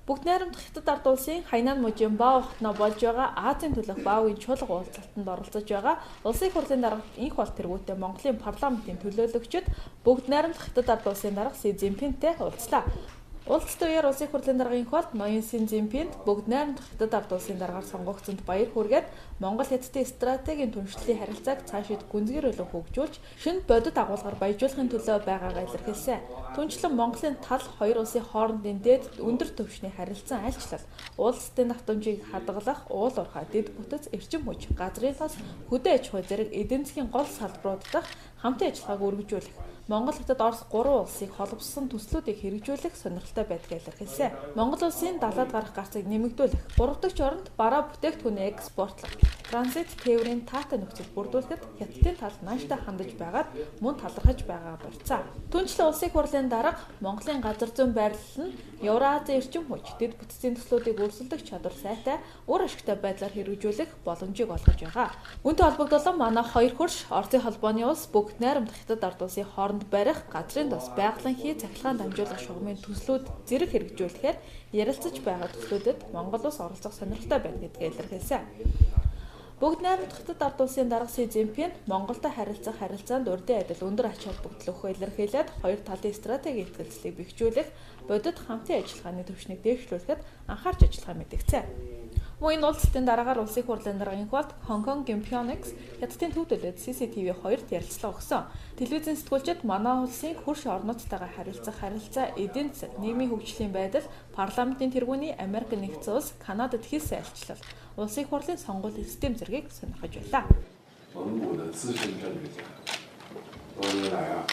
Бүгд найрамдах Хятад ард улсын Хайнан мужийн Бао хотноо болж байгаа Азийн төлөх Баогийн чуулга уулзалтанд оролцож байгаа Улсын их хурлын дарга Энх бол тэргүүтээ Монголын парламентын төлөөлөгчид бүгд найрамдах Хятад ард улсын дарга Си Цзиньпинтэй уулзлаа. Уулзалтын үеэр Улсын их хурлын дарга Энх бол ноён Си Цзиньпинд бүгд найрамдах Хятад ард улсын даргаар сонгогдсонд баяр хүргээд Монгол Хятадын стратегийн түншлэлийн харилцааг цаашид гүнзгийрүүлэн хөгжүүлж шинэ бодит агуулгаар баяжуулахын төлөө байгаагаа илэрхийлсэн. Түнчлэн Монголын тал хоёр улсын хоорондын дээд өндөр түвшний харилцан айлчлал, уулзалтын давтамжийг хадгалах, уул уурхай, дэд бүтэц, эрчим хүч, газрын тос, хөдөө аж ахуй зэрэг эдийн засгийн гол салбарууд дахь хамтын ажиллагааг өргөжүүлэх, Монгол Хятад Орос гурван улсыг холбосон төслүүдийг хэрэгжүүлэх сонирхолтой байдгийг илэрхийлсэн. Монгол улсын далайд гарах гарцыг нэмэгдүүлэх, гурав дахь оронд бараа бүтээгдэхүүнээ экспортлох, транзит тээврийн таатай нөхцөл бүрдүүлэхэд Хятадын тал нааштай хандаж байгаад мөн талархаж байгаа барьцаа. Түнчлэн Улсын их хурлын дарга Монголын газар зүйн байрлал нь Евразийн эрчим хүч, дэд бүтцийн төслүүдийг өрсөлдөх чадвар сайтай, үр ашигтай байдлаар хэрэгжүүлэх боломжийг олгож байгаа. Үүнтэй холбогдуулан манай хоёр хөрш Оросын холбооны улс бүгд найрамдах Хятад ард улсын хооронд барих газрын тос, байгалийн хий цахилгаан дамжуулах шугамын төслүүд зэрэг хэрэгжүүлэхээр ярилцаж байгаа төслүүдэд Монгол улс оролцох сонирхолтой байна гэдгээ илэрхийлсэн. Бүгд найрамдах Хятад ард улсын дарга Си Цзиньпин Монголтой харилцах харилцаанд урдын адил өндөр ач холбогдол өгөхөө илэрхийлээд хоёр талын стратегийн ихтгэлцлийг бэхжүүлэх, бодит хамтын ажиллагааны түвшнийг дэвшлүүлэхэд анхаарч ажиллахаа мэдгдсэн. Мөн энэ уулзалтын дараагаар Улсын их хурлын дарга Энх болд Хонконгийн Phoenix Хятадын төв төлөөд CCTV 2-т ярилцлага өгсөн. Телевизийн сэтгүүлчид манай улсын хөрш орнуудтайгаа харилцах харилцаа, эдийн засаг, нийгмийн хөгжлийн байдал, парламентын тэргүүний Америк нэгдсэн улс, Канадад хийсэн айлчлал, Улсын их хурлын сонгуулийн систем зэргийг сонирхож байлаа. 蒙古的资深政治家，多年来啊，